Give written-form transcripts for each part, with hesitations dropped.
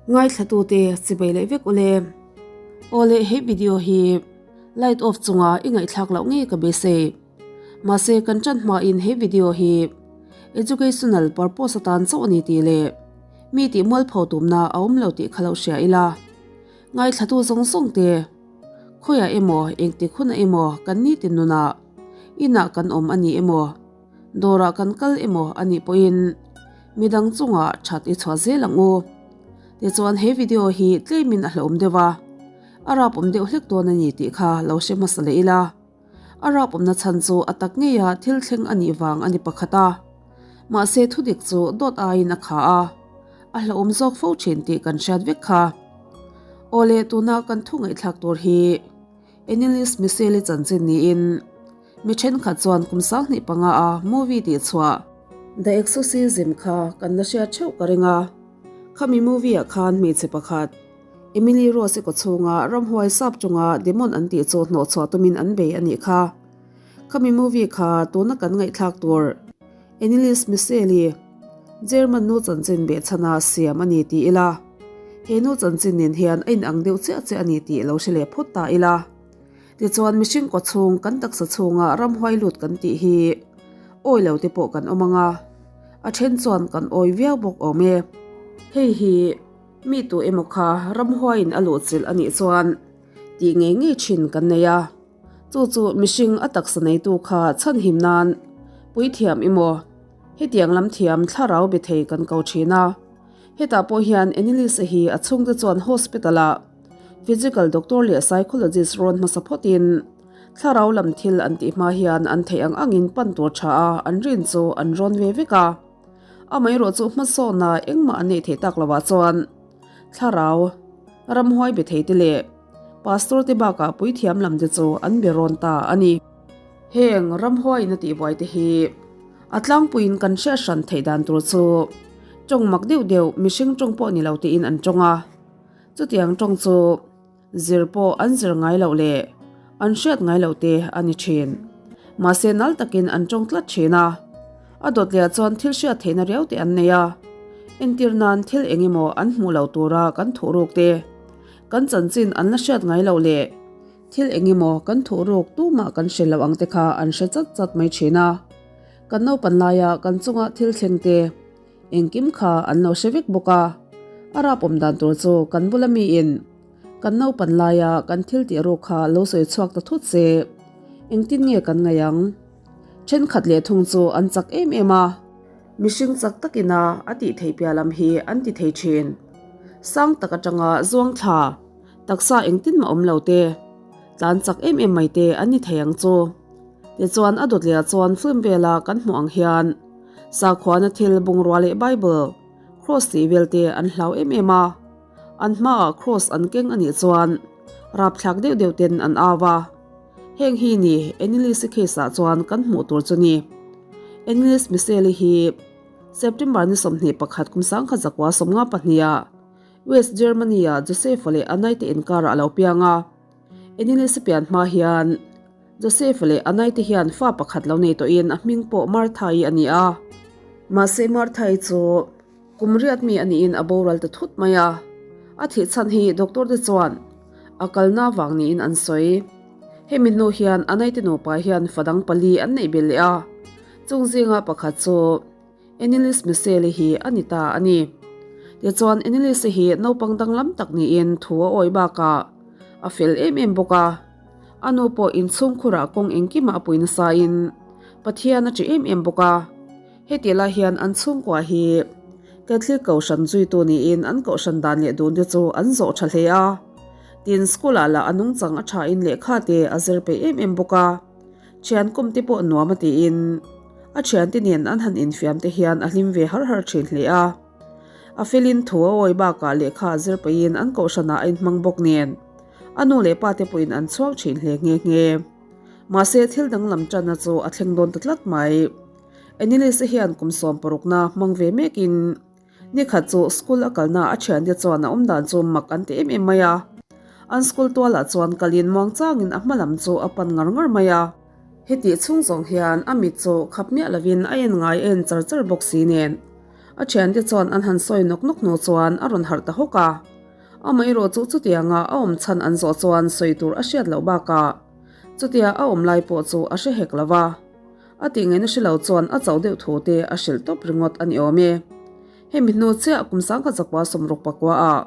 Ngaithlatute chibei leh vek ule. Awle he video hi light off chunga i ngaihthlak loh ngei ka beisei. Mahse kan tan hmain he video hi educational purpose atan chauh a ni tih leh mi tih mualpho tumna a awm lo tih kha lo hria ila. Ngaithlatu zawng zawng te khawiah emaw engtik hunah emaw kan nitin nunah inah kan awm a ni emaw dawrah kan kal emaw a nih pawhin midang chungah that i chhuah zel ang u. Tichuan he video hi tlemin a hlauhawm deuh a, a rapawm deuh hlek dawn a ni tih kha lo hre hmasa leh ila. A rapawmna chhan chu a tak ngeia thil thleng a nih vang a ni pakhat a, mahse thudik chu dawt aiin a kha a, a hlauhawm zawk fo thin tih kan hriat vek kha. Awle tuna kan thu ngaihthlak tur hi Anneliese Michel-i chanchin niin mi thenkhat chuan kum 25 a movie tih chhuah The Exorcism kha kan la hriat theuh ka ring a, khami movie ah khan hmeichhe pakhat Emily Rose-i kawchhunga ramhuai sap chunga demon an tih chu hnawhchhuah tumin an bei a nih kha. Khami movie kha tuna kan ngaihthlak tur Anneliese Michel-i German nu chanchin behchhana siam a ni ti ila, he nu chanchin nen hian a inang deuh chiah chiah a ni tih lo hre leh phawt ta ila. Tichuan mihring kawchhung kan taksa chhunga ramhuai lut kan tih hi awi lo te pawh kan awm ang a, a then chuan kan awi viau bawk awm e. Hei hi. Mi tu emaw kha ramhuaiin a luhchilh a nih chuan tih ngei ngei thin kan nei a, chu chu mihring a taksa neitu kha chhanhim nan puithiam emaw hetiang lam thiam thlarau be thei kan ko thin a. Hetah pawh hian Anneliese hi a chhungte chuan hospital-ah physical doctor leh psychologist rawn hmasa phawtin thlarau lam thil an tih hma hian an theih ang angin pan tur tha a an rin chu an rawn ve vek a. Amaherawh chu hmasawna engmah an neih theih tak lovah chuan thlarau, ramhuai be thei te leh pastor te bakah puithiam lam te chu an be rawn ta a ni. Heng ramhuaiin a tihbuai te hi a tlangpuiin kan hriat hran theih dan tur chu tawng mak deuh deuh mihring tawng pawh ni lo tiin an tawng a, chutiang tawng chu Zir pawh an zir ngai loh leh an hriat ngai loh te a ni thin. Mahse nal takin an tawng tlat thin a. A dawt leh chuan thil hriat theihna riau te an nei a. Entir nan thil eng emaw an hmuh loh tura kan thuh ruk te, kan chanchin an la hriat ngai loh leh thil eng emaw kan thuh ruk tumah kan hre loh ang te kha an hre chat chat mai thin a. Kan naupan laia kan chunga thil thleng te, Engkim kha an lo hre vek bawk a, a rap awm dan tur chu kan bula miin kan naupan laia kan thil tih ruk kha lo sawi chhuak ta thut se, engtin nge kan ngaih ang? Thenkhat leh thung chu an chak em em a, mihring chak takina a tih theih piah lam hi an ti thei thin. Sang tak atanga zuang thla, taksa engtin mah awm lo te, tlan chak em em mai te an ni thei ang chu. Tichuan a dawt leh chuan film vela kan hmuh ang hian Sakhuana thil bungrua leh Bible, Cross tih vel te an hlau em em a, an hmaah Cross an keng a nih chuan rapthlak deuh deuh ten an au a. Heng hi ni Anneliese case ah chuan kan hmuh tur chu ni. Anneliese Michel-i hi September ni 21 kum 1992 ah West Germany-ah Joseph-a leh Anna-i te inkarah a lo piang a. Anneliese pian hma hian Joseph leh Anai te hian fa pakhat lo nei tawhin a hming pawh Martha-i a ni a. Mahse Martha-i chu kum riat mi a niin a boral ta thut mai a. A thih chhan hi doctor te chuan a kalna vang niin an sawi. Hemi hnu hian Anai te nupa hian fa dang pali an neih belh leh a. Chung zinga pakhat chu Anneliese Michel-i hi a ni ta a ni. Tichuan Anneliese hi naupang danglam tak niin thu a awih bakah a fel em em bawk a. A nu pawh inchhungkhurah kawng engkimah a pui nasain Pathian a ṭih em em bawk a. Heti lai hian an chhungkua hi Catholic kohhran zuitu niin an kohhran dan leh dun te chu an zawh ṭha hle a. Tin, school-ah lah a nungchang a ṭhain lehkha te a zir peih em em bawk a. Thian kum te pawh nuam a tiin a thiante nen an han infiam te hian a hlim ve har har thin hle a. A felin thu a awi bakah lehkha a zir peihin an kohhranah a inhmang bawk nen a nu leh pa te pawhin an chhuak thin hle nghe nghe. Mahse thil danglam tanna chu a thleng dawn ta tlat mai. Anneliese hian kum 60 na hmang ve mekin Nikhat chu school a kalna a thiante chuan a awm dan chu mak an ti em em mai a. An school tualah chuan kalin muangchangin a hma lam chu a pan ngar ngar mai a. Hetih chhung zawng hian a mit chu khap miah lovin a en ngai en char char bawk si nen. A thiante chuan an han sawi nawk nawk hnu chuan a rawn harh ta hawk a. Amaherawh chu chutianga a awm chhan an zawh chuan sawi tur a hriat loh bakah chutia a awm lai pawh chu a hre hek lo va. A tih ngaihna hre lo chuan a chauh deuh thu te a hrilh tawp ringawt a ni awm e. Hemi hnu chiah kum sangkhat zakua sawmruk pakua ah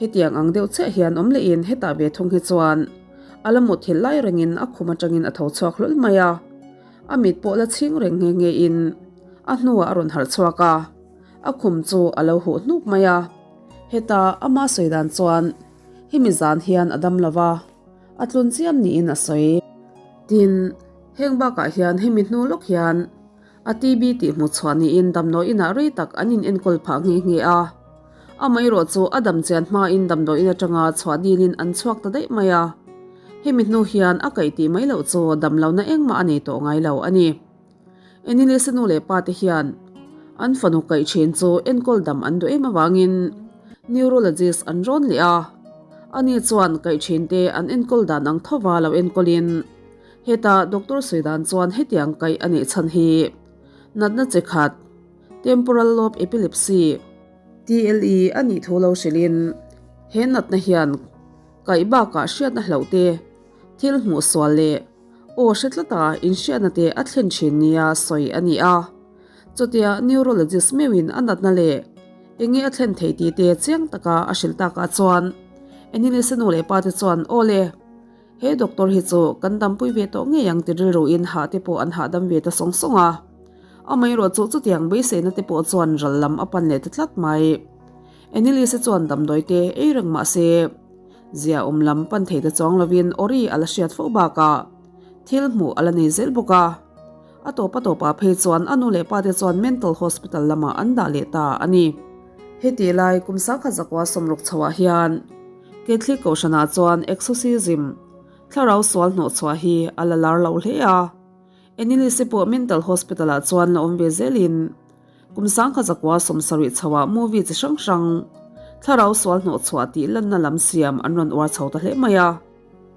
hetiang ang deuh chiah hian awm lehin hetah ve thung hi chuan a la mutthilh lai rengin a khum atangin a tho chhuak hlawl mai a. A mit pawh la chhing reng nghe nghe in a hnuah a rawn harh chhuak a, a khum chu a lo huh hnuk mai a. Heta ama sawi dan chuan hemi zan hian a dam lo va, a tlun chiam niin a sawi. Tin, heng bakah hian hemi hnu lawk hian a TB tih hmuh chhuah niin damdawi inah rei tak an in enkawl phah nghe nghe a. Amaherawh chu a dam chian hmain damdawi in atanga chhuah dilin an chhuak ta daih mai a. Hemi hnu hian a kaih tih mai loh chu dam lohna engmah a nei tawh ngai lo a ni. Enilisa nu leh pa te hian an fanu kaih thin chu enkawl dam an duh em avangin neurologist an rawn leh a. Ani chuan kaih thin te an enkawl dan ang thova lo enkawlin heta doctor sawi dan chuan hetiang kaih a neih chhan hi natna chi khat temporal lobe epilepsy, TLE, a nih thu lo hrilhin he natna hian kaih bakah hriatna hlauh te, thil hmuh sual leh aw hre tlata inhriatna te a thlen thin nia sawi a ni a. Chutia neurologist meuhin a natna leh eng nge a thlen thei tih te chiang taka a hrilh takah chuan Anneliese nu leh pa te chuan aw le, he doctor hi chu kan dampui ve tawh ngei ang ti rilruin hah te pawh an hahdam ve ta sawng sawng a. Amaherawh chu chutiang beiseina te pawh chuan ral lam a pan leh ta tlat mai. Anneliese chuan damdawi te ei reng mah se, zia awm lam pan thei ta chuang lovin Ori a la hriat fo bakah thil hmuh a la nei zel bawk a. A tawp a tawpah phei chuan a nu leh pa te chuan mental hospital lamah an dah leh ta a ni. Heti lai kum sangkhat zakua sawmruk chhoah hian Catholic Kohhranah chuan exorcism, thlarau sual hnawhchhuah hi a la lar lo hle a. Anneliese pawh mental hospital-ah chuan la awm ve zelin Kum sangkhat zakua sawmsarih chhoah movie chi hrang hrang, thlarau sual hnawhchhuah tih lanna lam siam an rawn uar chho ta hle mai a.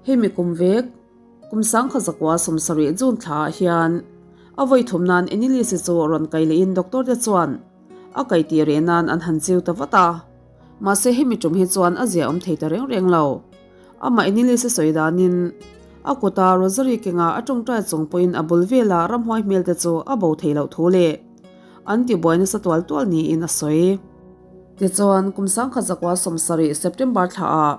Hemi kum vek, kum sangkhat zakua sawmsarih June thlaah hian a vawi thum nan Anneliese chu rawn kai lehin doctor te chuan a kai tih reh nan an han chiu ta vat a. Mahse hemi tum hi chuan a zia awm thei ta reng reng lo. Amah Anneliese sawi danin a kuta rosary kenga a tawngtai chung pawhin a bul vela ramhuai hmel te chu a bo thei loh thu leh an tibuai nasa tual tual niin a sawi. Tichuan, kum sangkhat zakua sawmsarih September thlaah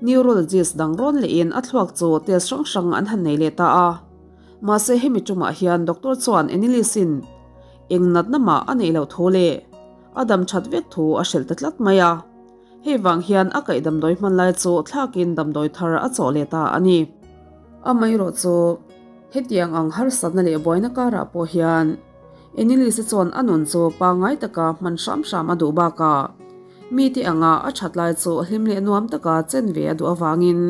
neurologist dang rawn lehin a thluak chu test hrang hrang an han nei leh ta a. Mahse hemi tumah hian doctor chuan Anneliese-in eng natna mah a neih loh thu leh a dam that vek thu a hrilh ta tlat mai a. Hei vang hian a kaih damdawi hman lai chu thlakin damdawi thar a chawh leh ta a ni. Amaherawh chu hetiang ang harsatna leh buaina karah pawh hian Anneliese chuan a nun chu pangngai taka hman hram hram a duh bakah mite anga a that lai chu hlim leh nuam taka chen ve a duh avangin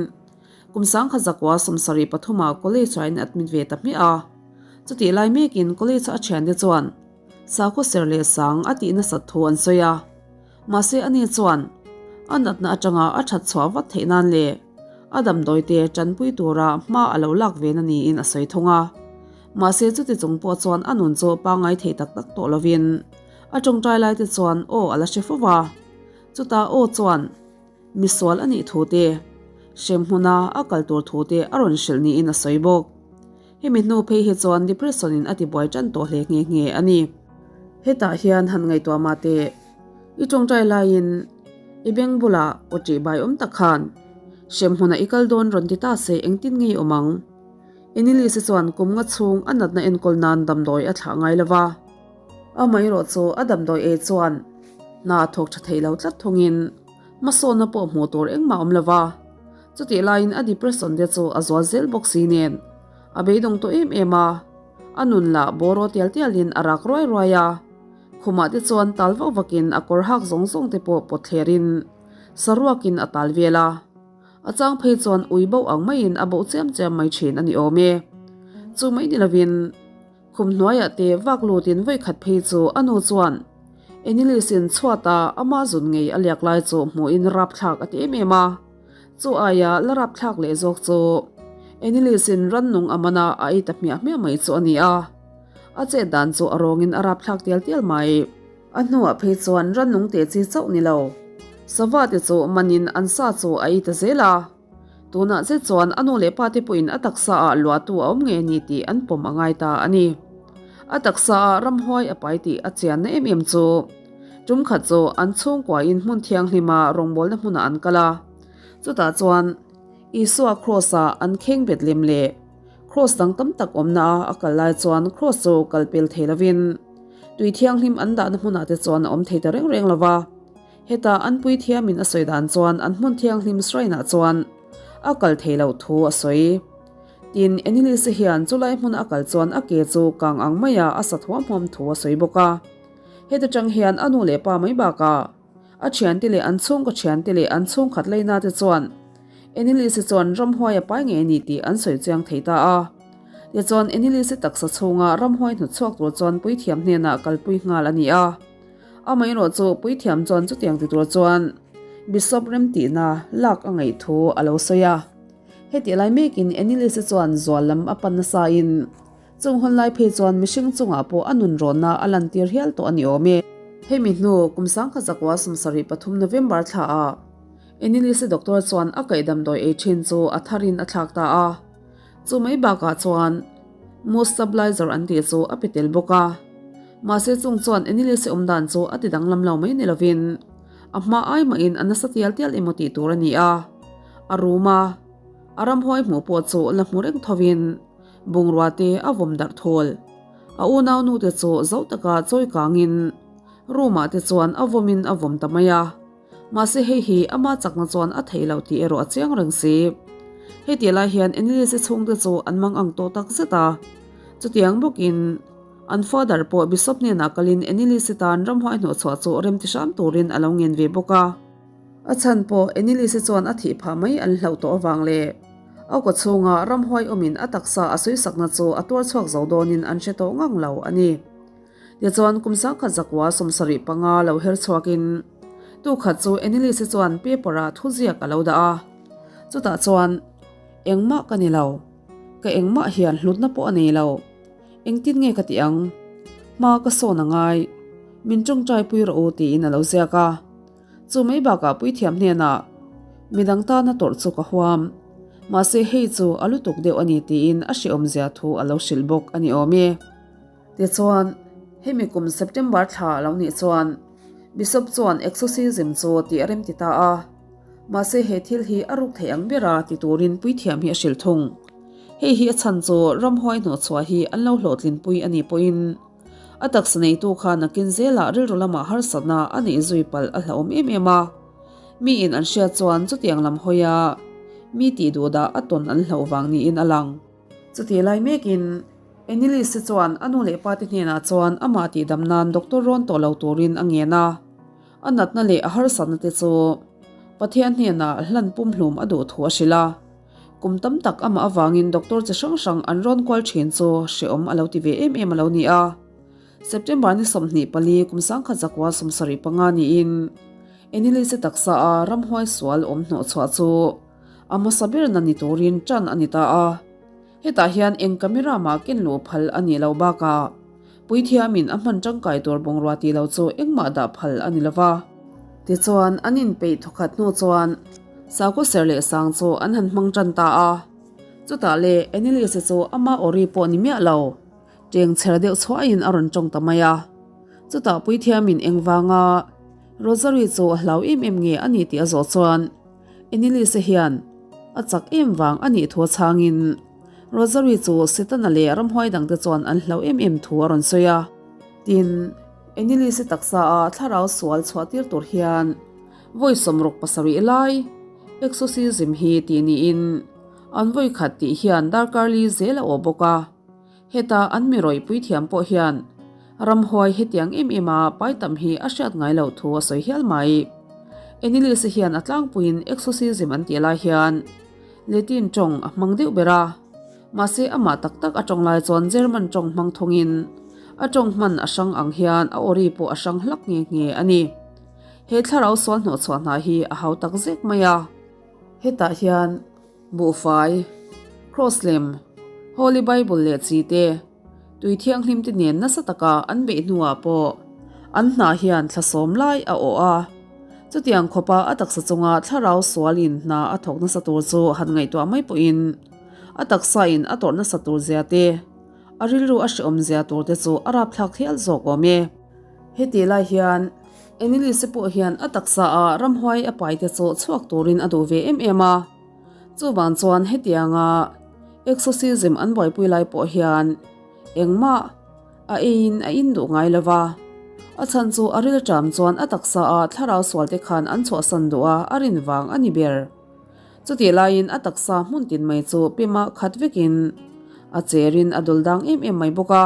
kum sangkhat zakua 73 ah college ah in admit ve ta hmiah a. Chutih lai mekin college a thiante chuan sakhaw ser leh sang a tih nasat thu an sawi a. Mahse ani chuan a natna atanga a that chhuah vat theih nan leh a damdawi te tanpui tura hma a lo lak ve na niin a sawi thung a. Mahse chuti chung pawh chuan a nun chu pangngai thei tak tak tawh lovin a tawngtai lai te chuan aw a la hre fo va. Chutah aw chuan misual a nih thu te, hremhmuna a kal tur thu te a rawn hrilh niin a sawi bawk. Hemi hnu phei hi chuan depression in a tibuai tan tawh hle nghe nghe a ni. Hetah hian han ngaihtuah mah teh, i tawngtai laiin i beng bulah aw ṭih bai awm tak khan hremhmunah i kal dawn rawn ti ta se engtin nge i awm ang? Anneliese chuan kum nga chhung a natna enkawl nan damdawi a thlah ngai lo va. Amaherawh chu a damdawi ei chuan hna a thawk tha thei lo tlat thungin hmasawnna pawh hmuh tur engmah a awm lo va. Chutih laiin a depression te chu a zual zel bawk si nen a beidawng tawh em em a, a nun lah bawraw tial tialin a rak ruai ruai a. Khumah te chuan tal vak vakin a kawr hak zawng zawng te pawh pawt thlerin saruakin a tal vel a. A chang phei chuan ui boh ang maiin a boh chiam chiam mai thin a ni awm e. Chu mai ni lovin khum hnuaiah te vak lutin vawi khat phei chu a nu chuan Anneliese-in chhuata ama zun ngei a liak lai chu hmuhin rapthlak a ti em em a. Chu aia la rapthlak leh zawk chu Anneliese-in rannung a mana a ei ta hmiah hmiah mai chu a ni a. A chet dan chu a rawngin a rapthlak tial tial mai. A hnuah phei chuan rannung te chi chauh ni lo, sava te chu manin an sa chu a ei ta zel a. Tunah zet chuan a nu leh pa te pawhin a taksa ah luahtu a awm ngei a ni tih an pawm a ngai ta a ni. A taksa ah ramhuai a pai tih a chianna em em chu tum khat chu an chhungkuain hmun thianghlima rawngbawlna hmunah an kal a, chutah chuan Isua kraws ah an kheng bet lem leh kraws dang tam tak awmna a a kal lai chuan kraws chu kal pel thei lovin tui thianghlim an dahna hmunah te chuan a awm thei ta reng reng lova. Heta an puithiamin a sawi dan chuan an hmun thianghlim shrine-ah chuan a kal thei loh thu a sawi. Tin, Anneliese hian chulai hmuna a kal chuan a ke chu kang ang maia a sa thuam huam thu a sawi bawk a. Heta tang hian a nu leh pa mai bakah a thiante leh an chhungkaw thiante leh an chhungkhat leina te chuan Anneliese chuan ramhuai a pai ngei a ni tih an sawi chiang thei ta a. Tichuan Anneliese taksa chhunga ramhuai hnutchhuak tur chuan puithiam hnenah kalpui nghal a ni a. Amaherawh chu puithiam chuan chutiang ti tur chuan Bishop remtihna lak a ngaih thu a lo sawi a. Hetih lai mekin Anneliese chuan zual lam a pan nasain chung hun lai phei chuan mihring chungah pawh a nunrawnna a lantir hial tawh a ni awm e. Hemi hnu kum sangkhat zakua 73 November thlaah Anneliese doctor chuan a kaih damdawi ei thin chu a tharin a thlak ta a. Chu mai bakah chuan mood stabilizer an tih chu a pe tel bawk a. Mahse chung chuan Anneliese awm dan chu a ti danglam lo mai ni lovin a hma ai mahin a nasa tial tial emaw tih tur a ni a. A rum a, a ramhuai hmuh pawh chu la hmu reng thovin bungrua te a vawm darh thawl. A unau nu te chu zo taka chawi kangin room ah te chuan a vawmin a vawm ta mai a. Mahse hei hi ama chakna chuan a theih loh tih erawh a chiang reng si. Heti lai hian Anneliese chhungte chu an mang ang tawh tak zet a. Chutiang bawkin an father pawh Bishop hnenah kalin Anneliese tan ramhuai hnawhchhuah chu rem ti hram turin a lo ngen ve bawk a. A chhan pawh Anneliese chuan a thih phah mai an hlauh tawh avang leh a kaw chhunga ramhuai awmin a taksa a sawisakna chu a tuar chhuak zo dawnin an hre tawh ngang lo a ni. Tichuan kum 1175 lo her chhuakin tukhat chu Anneliese chuan paper-ah thuziak a lo dah a. Chutah chuan, Engmah ka ni lo. Ka engmah hian hlutna pawh a nei lo. Engtin nge ka tih ang? Hma ka sawn a ngai. Min tawngtai pui rawh u tiin a lo ziak a. Chu mai bakah puithiam hnenah, Midang tana tawrh chu ka huam. Mahse hei chu a lutuk deuh a ni tiin a hrehawmzia thu a lo hrilh bawk a ni awm e. Tichuan, hemi kum September thla a lo nih chuan Bishop chuan exorcism chu tih a rem ti ta a. Mahse he thil hi a ruk theih ang bera ti turin puithiam hi a hrilh thung. Hei hi a chhan chu ramhuai hnawhchhuah hi an lo hlawhtlinpui a nih pawhin a taksa neitu kha nakin zelah rilru lamah harsatna a neih zui palh a hlauhawm em em a. Miin an hriat chuan chutiang lam hawia mi tih duhdah a tawn an hlauh vang niin a lang. Chutih lai mekin Anneliese chuan a nu leh pate hnenah chuan amah tihdam nan doctor rawn tawh lo turin a ngen a. A natna leh a harsatna te chu Pathian hnenah hlan pumhlum a duh thu a hrilh a. Kum tam tak amah avangin doctor chi hrang hrang an rawn kual thin chu hrehawm a lo ti ve em em a lo ni a. September ni 24 kum 1975 niin Anneliese taksa a ramhuai sual awm hnawhchhuah chu a hmasa berna ni turin tan a ni ta a. Hetah hian eng camera mah ken luh phal a nih loh bakah puithiamin a hman tangkai tur bungrua tih lo chu engmah dah phal a ni lova. Tichuan, an inpeih thawkhat hnu chuan sakhaw ser leh sang chu an han hmang tan ta a. Chutah le Anneliese chu ama awri pawh ni miah lo, teng chher deuh chhuahin a rawn tawng ta mai a. Chutah puithiamin engvanga Rosary chu a hlau em em nge a ni tih a zawh chuan, Anneliese hian a chak em vang a nih thu a chhangin Rosary chu Setana leh ramhuai dangte chuan an hlauh em em thu a rawn sawi a. Tin, Anneliese taksa a thlarau sual chhuah tir tur hian vawi 67 lai exorcism hi tih niin an vawi khat tih hian darkar li zel a awh bawk a. Heta an mi rawih puithiam pawh hian ramhuai hetiang em em a pai tam hi a hriat ngai loh thu a sawi hial mai. Anneliese hian a tlangpuiin exorcism an tih lai hian Latin tawng a hmang deuh ber a, mahse amah tak tak a tawng lai chuan German tawng hmang thungin a tawng hman a hrang ang hian a awri pawh a hrang hlak nghe nghe a ni. He thlarau sual hnawhchhuah hna hi a hau tak zek mai a. Hetah hian Buhfai, Cross lem, Holy Bible leh chi te, tui thianghlim te nen nasa taka an beih hnuah pawh. An hna hian thla sawm lai a awh a. Chutiang khawpa a taksa chunga thlarau sualin hna a thawk nasa tur chu han ngaihtuah mai pawhin a taksain a tawrh nasa tur zia te, a rilru a hrehawm zia tur te chu a rapthlak hial zawk awm e. Heti lai hian Anneliese pawh hian a taksa ah ramhuai a pai te chu chhuak turin a duh ve em em a. Chuvang chuan hetianga exorcism an buaipui lai pawh hian engmah a eiin a in duh ngai lo va. A chhan chu a rilṭam chuan a taksa ah thlarau sual te khan an chhuahsan duh a, a rin vang a ni ber. Chutih laiin a taksa hmun tin mai chu pema khat vekin a cherin a dul dang em em mai bawk a.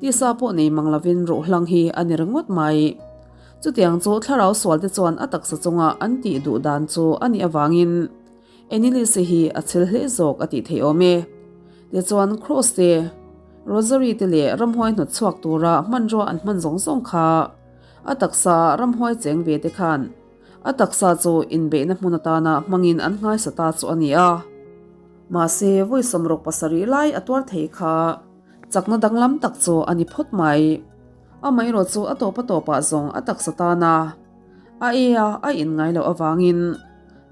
Tisa pawh nei mang lovin ruhhlang hi a ni ringawt mai. Chutiang chu thlarau sualte chuan a taksa chunga an tih duh dan chu a nih avangin Anneliese hi a chhel hle zawk a tih theih awm e. Tichuan Cross te, Rosary te leh ramhuai hnawt chhuak tura hmanrua an hman zawng zawng kha a taksa ramhuai cheng ve te khan a taksa chu inbeihna hmun atana hmangin an nghaisa ta chu a ni a. Mahse vawi sawmruk pasarih lai a tuar thei kha Chakna danglam tak chu a ni phawt mai. Amaherawh chu a tawp a tawpah zawng a taksa tana a ei a, a in ngai loh avangin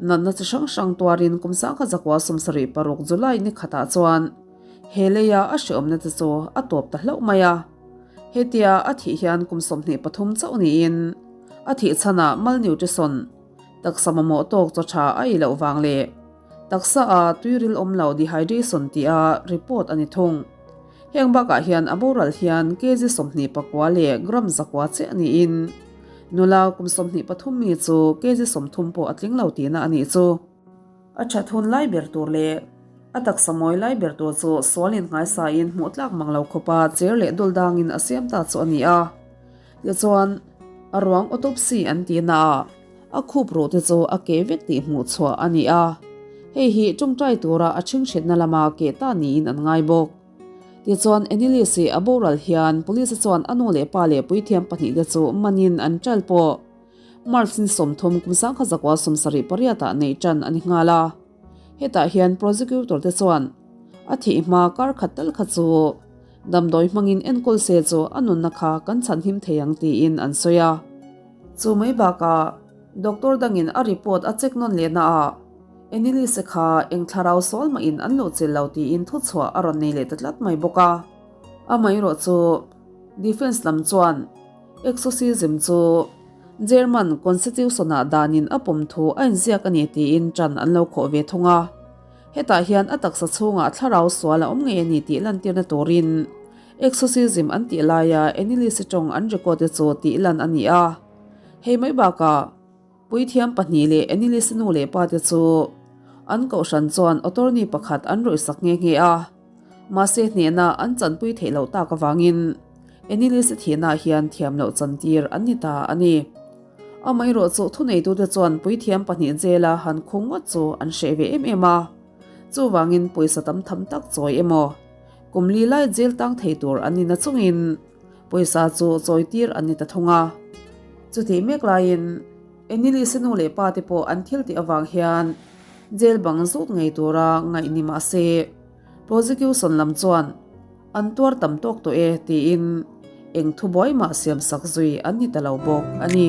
natna chi hrang hrang tuarin kum sangkhat zakua 76 July ni khatah chuan he leia a hreawmna te chu a tawp ta hlauh mai a. Hetia a thih hian kum 23 chauh niin a thih chhanah malnutrition, taksa mamawh tawk chaw tha a ei loh vang leh Taksa a tuiril awm lo dehydration tih a report a ni thung. Heng bakah hian a boral hian kg 24 leh gram zakua chiah niin nula kum 23 mi chu kg 30 pawh a tling lo tihna a nih chu. A that hun lai ber tur leh a taksa mawi lai ber tur chu sual in nghaisaiin hmuh tlak mang lo khawpa cher leh dul dangin a siam ta chu a ni a. Tichuan a ruang autopsy an tihna ah A khup ruh te chu a keh vek tih hmuh chhuah a ni a, hei hi tawngtai tura a chhingchhetna lama keh ta niin an ngai bawk. Tichuan Anneliese a boral hian police chuan a nu leh pa leh puithiam pahnih te chu manin an ṭal pawh March ni 30 kum 1978 ah neih ṭan a ni nghal a. Hetah hian prosecutor te chuan a thih hma kar khat tal kha chu damdawi hmangin enkawl se chu a nunna kha kan chhanhim thei ang tiin an sawi a. Chu mai bakah doctor dangin a report a check nawn lehna ah Anneliese kha eng thlarau sawl mahin an luhchilh lo tiin thuchhuah a rawn nei leh ta tlat mai bawk a. Amaherawh chu defence lam chuan exorcism chu German constitution-ah danin a pawm thu a inziak a ni tiin ṭan an lo khawh ve thung a. Hetah hian a taksa chhungah thlarau sual a awm ngei a ni tih lantirna turin exorcism an tih laia Anneliese tawng an record te chu tih lan a ni a. Hei mai bakah puithiam pahnih leh Anneliese nu leh pa te chu an kohhran chuan attorney pakhat an rawihsak nghe nghe a. Mahse hnehna an chanpui theih loh tak avangin Anneliese thihna hian thiam loh chantir an ni ta a ni. Amaherawh chu thuneitute chuan puithiam pahnih jail-a han khung ngawt chu an hreh ve em em a. Chuvangin pawisa tam tham tak chawi emaw, kum li lai jail tang thei tur an ni na chungin pawisa chu chawitir an ni ta thung a. Chutih mek laiin Anneliese nu leh pa te pawh an thil tih avang hian jail bang zut ngei tura ngaih ni mah se, Prosecution lam chuan an tuar tam tawk tawh e tiin eng thubuai mah siamsak zui an ni ta lo bawk a ni.